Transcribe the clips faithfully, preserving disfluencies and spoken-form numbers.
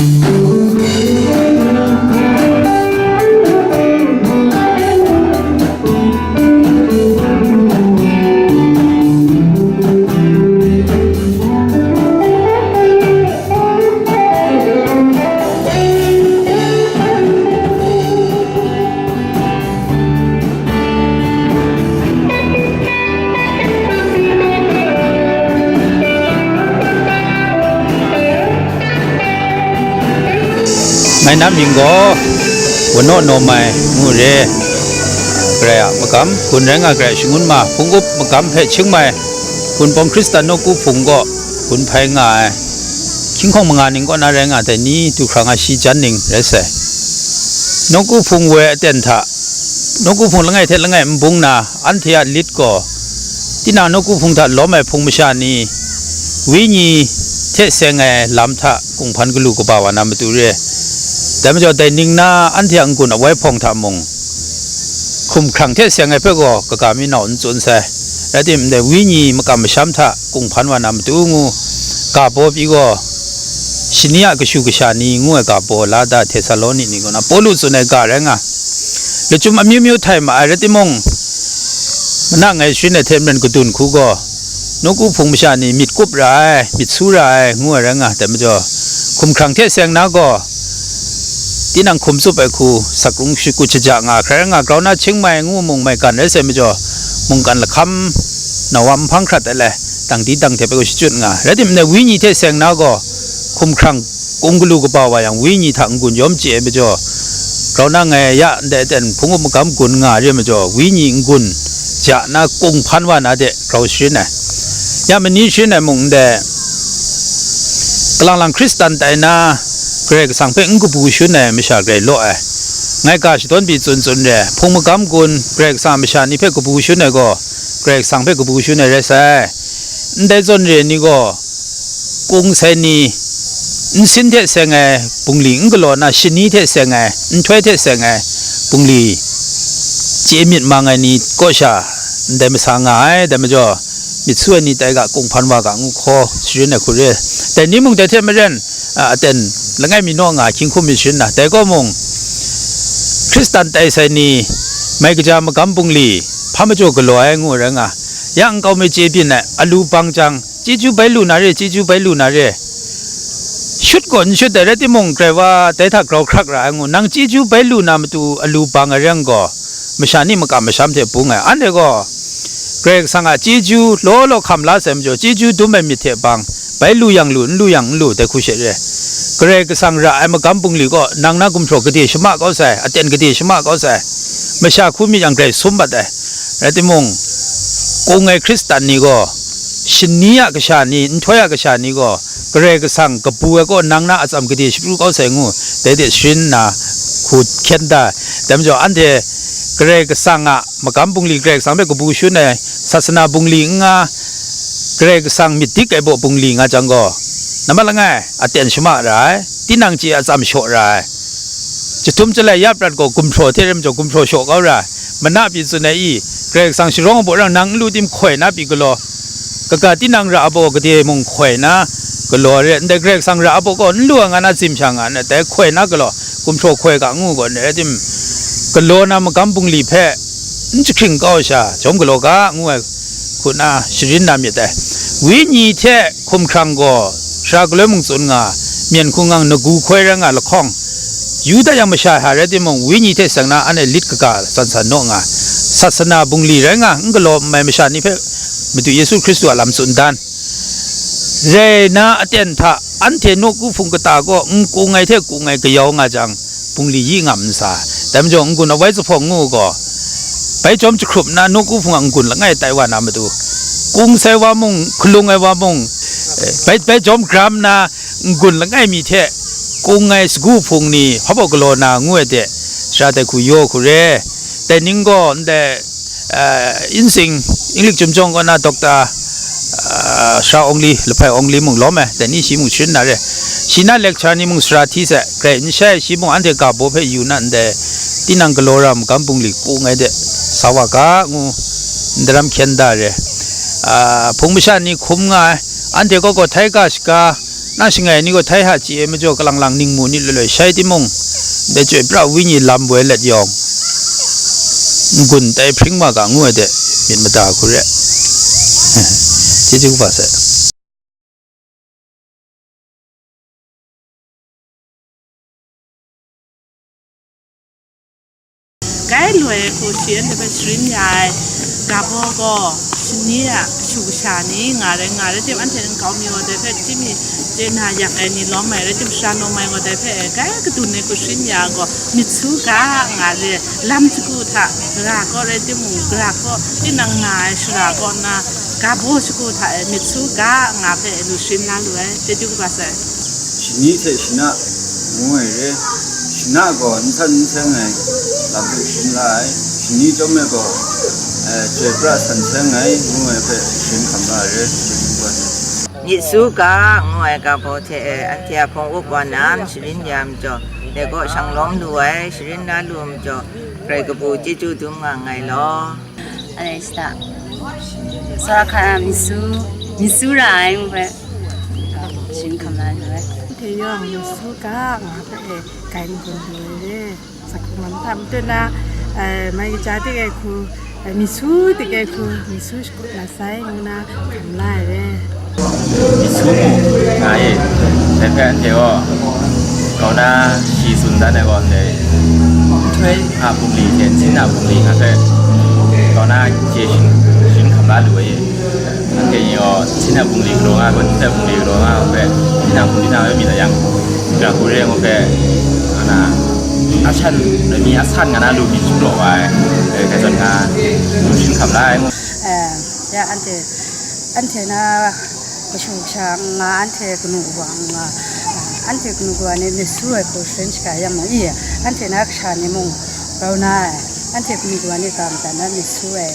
Ngai na mying gaw, Wanaw Nawmai ngu re. Karai a magam, gun rai nga, karai shangun ma, hpung up magam hpe Chiang Mai, Gun Pawng Hkristan Nawku Hpung kaw gun hpai nga ai, hkying hkawng manga ning kaw na rai nga ai, dai ni du hkra nga shi jan ning rai sai. Nawku Hpung woi aten hta, Nawku Hpung langai hte langai n bung na, anhte a lit gaw, tinang Nawku Hpung hta lawm ai Hpung masha ni, Wenyi hte seng ai lam hta, kunghpan galu kaba wa na matu re. Dai majaw, dai ning na anhte a n-gun a woi hpawng hta mung, hkumhkrang hte seng ai hpe gaw kaga mi nau n tsun sai. Rai timung, dai Wenyi makam masham hta kunghpan wa na matu ngu, ga baw pyi gaw, shani a kashu kasha ni ngu ai ga baw la da, Htesaloni ni kaw na Pawlu tsun ai ga rai nga, lachyum amyu myu htai ma ai, rai timung, mana ngai sharin ai hte maren kadun hku gaw, Nawku Hpung masha ni myit kup ra ai, myit su ra ai, ngu ai rai nga, dai majaw, hkumhkrang hte seng na gaw, tinang hkum tsup ai hku, sak rung shakut shaja nga, hkrai rai nga, grau na Chiang Mai ngu mung maigan rai sai majaw, mungkan lahkam na wa n hpang hkrat ai le, dang di dang htep ai gaw shachyut nga, rai timung, Wenyi hte seng na gaw, hkumhkrang kung galu kaba wa yang, Wenyi hta n-gun yawm chye ai majaw, grau na ngai ya ndai aten hpung up magam gun nga re majaw, Wenyi n-gun ja na kunghpan wa na de grau sharin ai. Ya mani sharin ai mung ndai, kalang lang Hkristan tai na, Karai Kasang hpe n kabu shun ai masha grai law ai. Ngai ga shadawn pyi tsun tsun re, hpung magam gun Karai Kasang a masha ni hpe kabu shun ai gaw, Karai Kasang hpe kabu shun ai rai sai. Ndai zawn re ni gaw, kung sai ni, nsin hte seng ai bungli n galaw na, shani hte seng ai, nhtoi hte seng ai bungli chye myit mang ai ni kaw sha, ndai masa nga ai, dai majaw, myit su ai ni tai ga, kunghpan wa ga ngu hkaw sharin ai hku re. Dai ni mung dai hte maren, a, aten langai mi naw nga, hkying hkum myit sharin na, dai kaw mung, Hkristan tai sai ni, mai kaja magam bungli, hpa majaw galaw ai ngu rai nga, ya nkau mi chye byin ai, alu bang jang, chyeju bai lu na re, chyeju bai lu na re. Shut gaw n shut ai, rai timung, grai wa dai hta grau hkrak ra ai ngu, nang chyeju bai lu na matu alu bang ai rai gaw, masha ni makam masham hte bung ai, anhte gaw Karai Kasang a chyeju law law hkam la sai majaw, chyeju dum ai myit hte bang, bai lu yang lu, n lu yang n lu, dai hku she re. Karai Kasang ra ai magam bungli gaw, nang na gumhpraw gade shama kau sai, aten gade shama kau sai, masha hku myit yang grai sum mat ai. Rai timung, kung ai Hkristan ni gaw, shani a kasha ni, nhtoi a kasha ni gaw, Karai Kasang kabu ai kaw nang na atsam gade shapru kau sai ngu, dai de sharin nna hku hkyen da. Dai majaw, anhte Karai Kasang a magam bungli, Karai Kasang hpe kabu shun ai, sasana bungli n nga, Karai Kasang myit dik ai baw bungli nga jang gaw, nambat langai, aten shama ra ai, tinang chye atsam shaw ra ai. Jahtum jalai ya prat gaw gumhpraw hte rai majaw, gumhpraw shaw kau ra ai. Mana pyi tsun ai i, Karai Kasang sharawng ai baw rang nang n lu tim hkoi na pyi galaw, kaga tinang ra ai baw gade mung hkoi na galaw re, ndai Karai Kasang ra ai baw gaw n lu ai nga na tsim sha nga na, dai hkoi na galaw, gumhpraw hkoi ga ngu gaw, ndai rai tim, galaw na magam bungli hpe n jahkring kau ai sha, jawm galaw ga ngu ai hku na sharin na myit dai. Wenyi hte hkumhkrang gaw, sara galoi mung tsun nga, myen hku ngang nagu hkoi rai nga lahkawng, Yuda yang masha hta rai timung, Wenyi hte seng na anhte lit kaga san san naw nga, sasana bungli rai nga, n galaw n mai masha ni hpe Madu Yesu Hkristu a lam tsun dan rai na aten hta, anhte nawku hpung kata gaw n kung ai hte kung ai kayau nga jang, bungli yi ngam n sa. Dai majaw, n-gun awai zuphpawng ngu gaw, bai jawm jahkrup nna nawku hpung a n-gun langai tai wa na matu, kung sai wa mung, hkalung ai wa mung, eh, bai, bai jawm gram nna n-gun langai mi hte kung ai sagu hpung ni hpa baw galaw na ngu ai de, sara dai hku yaw hku re. Dai ning gaw ndai, eh, Insing, Inglik Chyum Jawng kaw na Doctor, eh, Sara Awngli, Lahpai Awngli mung lawm ai, dai ni shi mung sharin na re. Shi na lecture ni mung sara hti sai, grai n shai, shi mung anhte ga baw hpe yu na ndai, tinang galaw ra magam bungli kung ai de, sa wa ga ngu, ndaram hkyen da re. Ah, hpung masha ni hkum nga ai, anhte gaw gaw htai ga shaga, Na shangai ni gaw htoi hta chye ai majaw, kalang lang ningmu ni loi loi shai timung, dai Chyoi pra Wenyi lam woi let yawng, n-gun tai hpring wa ga ngu ai de, myit mada hku re. Chyeju kaba sai. Gai loi hku shi anhte hpe sharin ya ai ga baw gaw, shani a kashu kasha ni nga rai, nga rai tim, anhte nkau mi gaw dai hpe chyim mi chye na yak ai ni lawm ai rai tim, shara nawm ai gaw dai hpe gai kadun ai hku sharin ya gaw, myit su ga nga re, lam shagu hta, gara kaw rai timung, gara kaw tinang nga ai shara kaw na, ga baw shagu hta e myit su ga nga hpe lu sharin la lu ai, chyeju kaba sai. Shani hte shana ngu ai re, shana gaw n san n seng ai lam hpe sharin la ai, shani chyawm e gaw, eh, Chyoi pra san seng ai ngu ai hpe sharin hkam la ai re, chyeju kaba sai. Myit su ga ngu ai ga baw hte e, anhte a hpawng up wa na sharin ya majaw, dai kaw shang lawm lu ai, sharin la lu ai majaw, grai kabu chyeju dum nga nngai law. Alai sita. Sara hkra myit su, myit su ra ai ngu hpe, sharin hkam la lu ai. Hte yawng myit su ga nga hpe e, gai n-gun lu ai re. Sa hku ngam hta matut na, eh, mai kaja tik ai hku, eh, myit su tik ai hku, myit su shakut na sai ngu na hkam la ai re. Myit su mu nga e, dai hpe anhte gaw, grau na shi tsun dan ai gaw ndai, nhtoi a bungli hte nsin a bungli nga hpe, grau na chye shin, shin hkam la lu ai e. Anhte ni gaw, nsin a bungli galaw nga, nsin a bungli galaw nga hpe, nsin a bungli na hpe myit a yang, ga hku re ngu hpe, ana, a shan, mi a san nga na lu myit shagalaw ai, eh, dai zawn nga, lu shin hkam la ai ngu. Eh, ya, anhte, anhte na kashu kasha nga, anhte kanu wa nga, anhte kanu wa ni myit su ai hku sharin shaga yang mung i, anhte na kasha ni mung grau na ai, anhte kanu wa ni ga madat na myit su ai,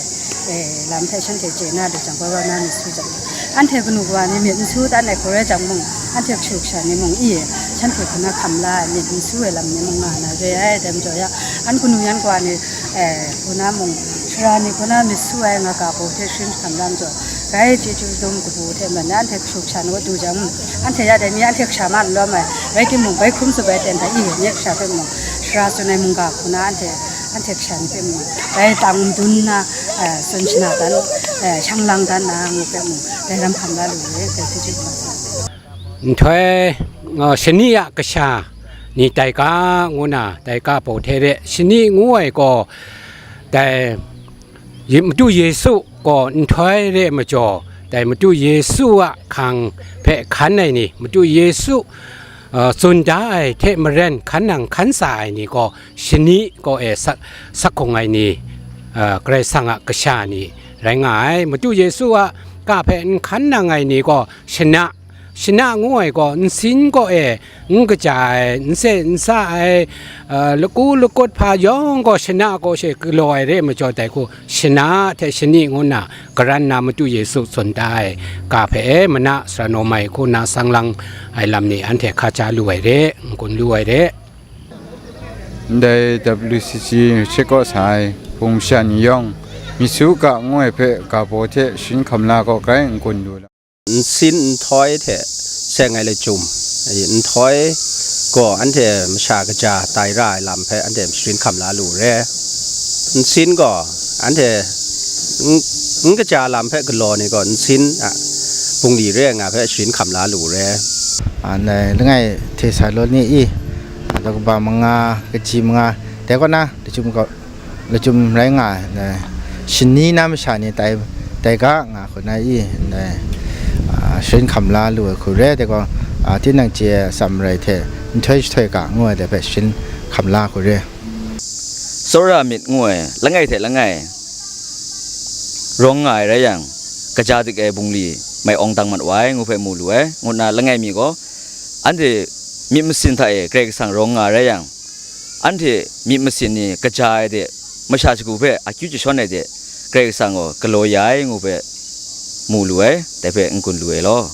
eh, lam hpe shanhte chye na lu jang, grau grau na myit su jang, anhte kanu wa ni myit n su dan ai hku rai jang mung, anhte kashu kasha ni mung i, shanhte hku na hkam la ai myit n su ai lam ni mung nga na re ai, dai majaw ya, an kanu yan kawa ni, eh, hku na mung, shara ni hku na myit su ai nga ga baw hte sharin hkam la majaw, gai chyeju dum kabu hte mung, anhte kashu kasha ni gaw du jang, anhte ya dai ni anhte kasha ma n lawm ai, rai timung, bai hkrum tsup ai ten hta i, nye kasha hpe mung, shara tsun ai mungga hku na anhte, anhte kasha ni hpe mung, bai tang madun nna, eh, tsun shana dan, eh, shang lang dan na ngu hpe mung, dai ram hkam la lu re, dai hte chyeju kaba sai. Nhtoi, uh, shani a kasha ni tai ga ngu na, tai ga baw hte re, shani ngu ai gaw, dai Ye-, Madu Yesu gaw nhtoi re ai majaw, dai Madu Yesu a hkang hpe hkan ai ni, Madu Yesu, uh, tsun da ai hte maren hkan nang hkan sa ai ni gaw, shani gaw e sa-, sak hkung ai ni, uh, Karai Kasang a kasha ni rai nga ai. Madu Yesu a ga hpe n hkan nang ai ni gaw, shana, shana ngu ai gaw, nsin kaw e n kaja ai, n se n sa ai, uh, laku lakut hpa yawng gaw shana kaw she galaw ai re ai majaw, dai hku shana hte shani ngu nna garan na Madu Yesu tsun da ai ga hpe e, mana sara nawm ai hku nna sang lang ai lam ni anhte hkaja lu ai re, n-gun lu ai re. Ndai W C C she kaw sa ai hpung masha ni yawng, myit su ga ngu ai hpe ga baw hte sharin hkam la gaw grai n-gun lu ai lam. Nsin nhtoi hte seng ai lachyum, nhtoi gaw anhte masha kaja tai ra ai lam hpe anhte sharin hkam la lu re. Nsin gaw anhte n-, n kaja lam hpe galaw ni gaw nsin a bungli re ai nga hpe sharin hkam la lu re. A, ndai langai Thesaloni i, a, daw kaba manga, kaji manga, dai kaw na, lachyum gaw, lachyum rai nga ai, ndai shani na masha ni tai, tai ga nga hku na i, ndai, a, sharin hkam la lu ai hku re, dai gaw, a, tinang chye ai atsam marai hte nhtoi jahtoi ga ngu ai dai hpe sharin hkam la hku re. Tsawra myit ngu ai langai hte langai rawng nga ai rai yang, kaja dik ai bungli mai awng dang mat wa ai ngu hpe mu lu ai, ngu nna langai mi gaw, anhte myit masin hta e Karai Kasang rawng nga ai rai yang, anhte myit masin ni kaja ai de, masha shagu hpe akyu jashawn ai de, Karai Kasang gaw galaw ya ai ngu hpe mu lu ai, dai hpe n-gun lu ai law.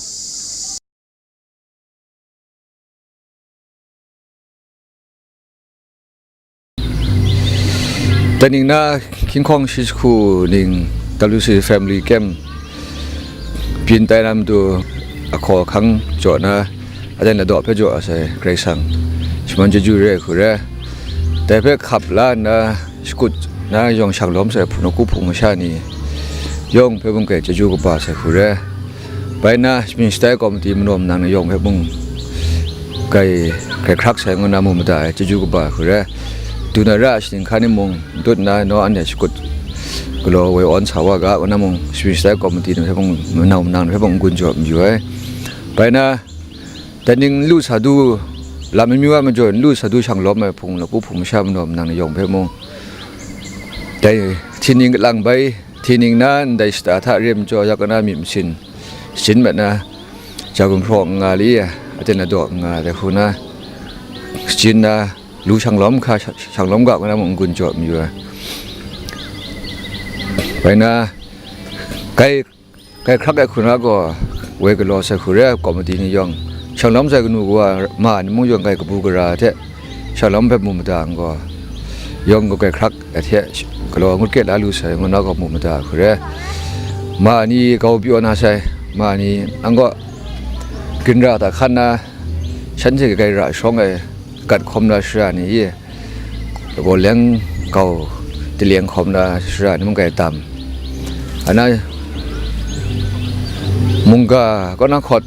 Taning na hkying hkawng shi jahku ning W C family camp byin tai na matu ahkaw ahkang jaw na, aten ladaw hpe jaw ai sai Karai Kasang shaman chyeju re ai hku re. Dai hpe hkap la nna shakut na yawng shang lawm sai hpung, nawku hpung masha ni yawng hpe mung kai chyeju kaba sai hku re. Bai na, shamin shatai komiti manaw manang ni yawng hpe mung kai, kai hkrak sai ngu na mu mada ai chyeju kaba hku re. Du na ra ai shaning hkan ni mung n tut nna, naw anhte shakut galaw woi awn sa wa ga, ngu na mung shamin shatai komiti ni hpe mung, manaw manang ni hpe mung n-gun jaw mayu ai. Bai na, dai ning n lu sa du, lam amyu a majaw n lu sa du shang lawm ai hpung, nawku hpung masha manaw manang ni yawng hpe mung, dai hti ning kalang bai, hti ning na ndai shata hta rem jaw yak na myit masin, shachin mat na, ja gumhpraw n nga li, aten ladaw n nga, dai hku na, shachin na, lu shang lawm hka, shang lawm ga, ngu na mung n-gun jaw mayu ai. Bai na, kai, kai hkrak ai hku na gaw, woi galaw sai hku re ai komiti ni yawng, shang lawm sai kanu kawa ma ni mung yawng kai kabu gara hte, shang lawm hpe mu mada n gaw, yawng gaw kai hkrak ai hte galaw ngut kit la lu sai ngu na gaw mu mada hku re. Ma ni kau pyaw na sai, ma ni nang gaw ginra hta hkan na, shanhte kai ra shawng ai gat hkawm na shara ni i, lagaw leng kau taleng hkawm na shara ni mung kai tam. Ana mungga kaw na hkawt,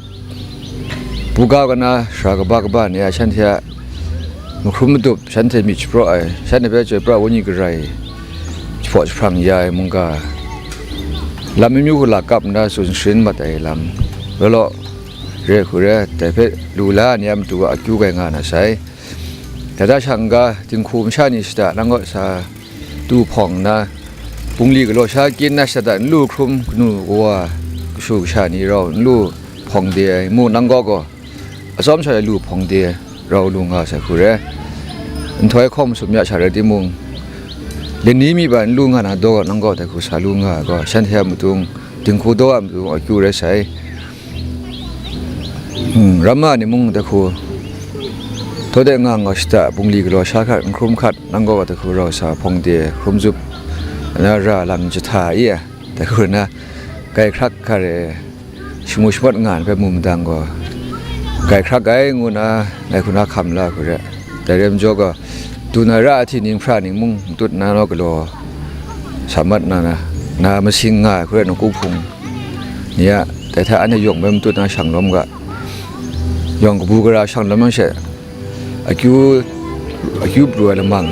buga kaw na shara kaba kaba ni a shanhte a mahkrum madup, shanhte myit shapraw ai, shanhte hpe chyoi pra ai wenyi garai jahpaw jahprang ya ai mungga, lam amyu hku lakap nna tsun sharin mat ai lam, law law re hku re, dai hpe lu la ai ni a matu a akyu kai nga na sai. Dai hta shang ga, dinghku masha ni shada nang kaw sa du hpawng nna, bungli galaw sha kyin na shada n lu hkrum kanu kawa, kashu kasha ni rau n lu hpawng de ai, mu nang kaw gaw, atsawm sha ai lu hpawng de rau lu nga sai hku re. Nhtoi hkawng masum ya sha rai timung, lani mi ba n lu nga na daw nang gaw dai hku sa lu nga ai gaw, shanhte a matung, dinghku daw a matung akyu rai sai. Hmm, ramma ni mung dai hku, htaw de nga nga shada, bungli galaw sha hkat, n hkrum hkat, nang gaw dai hku rau sa hpawng de hkrum zup, na ra lang jahta i, dai hku na, kai hkrak hkare, shamu shamat nga ai hpe mu madang gaw, kai hkrak ai ngu na, ngai hku na hkam la hku re. Dai rai majaw gaw, du na ra ai hti ning hpra ning mung n tut na naw galaw sa mat na, na, na masing nga ai hku re, nawku hpung ni a, dai hta anhte yawng bai matut na shang lawm ga, yawng kabu gara shang lawm yang she, akyu, akyu pru ai lamang,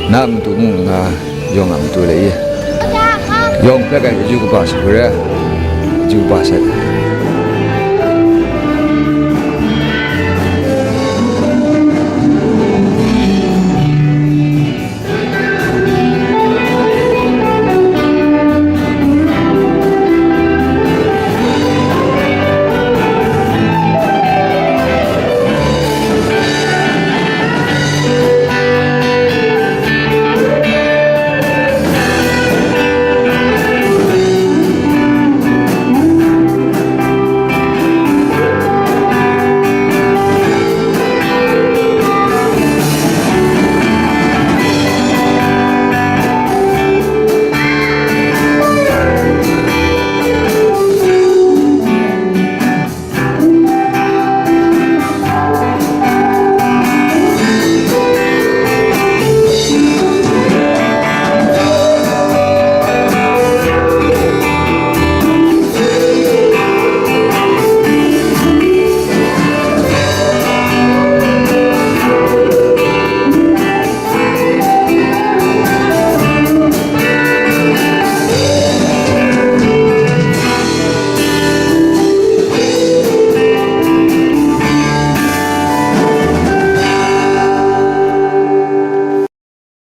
na a matu mung nga, yawng a matu le i, yawng hpe kai kaju kaba sa hku re, kaju kaba sai.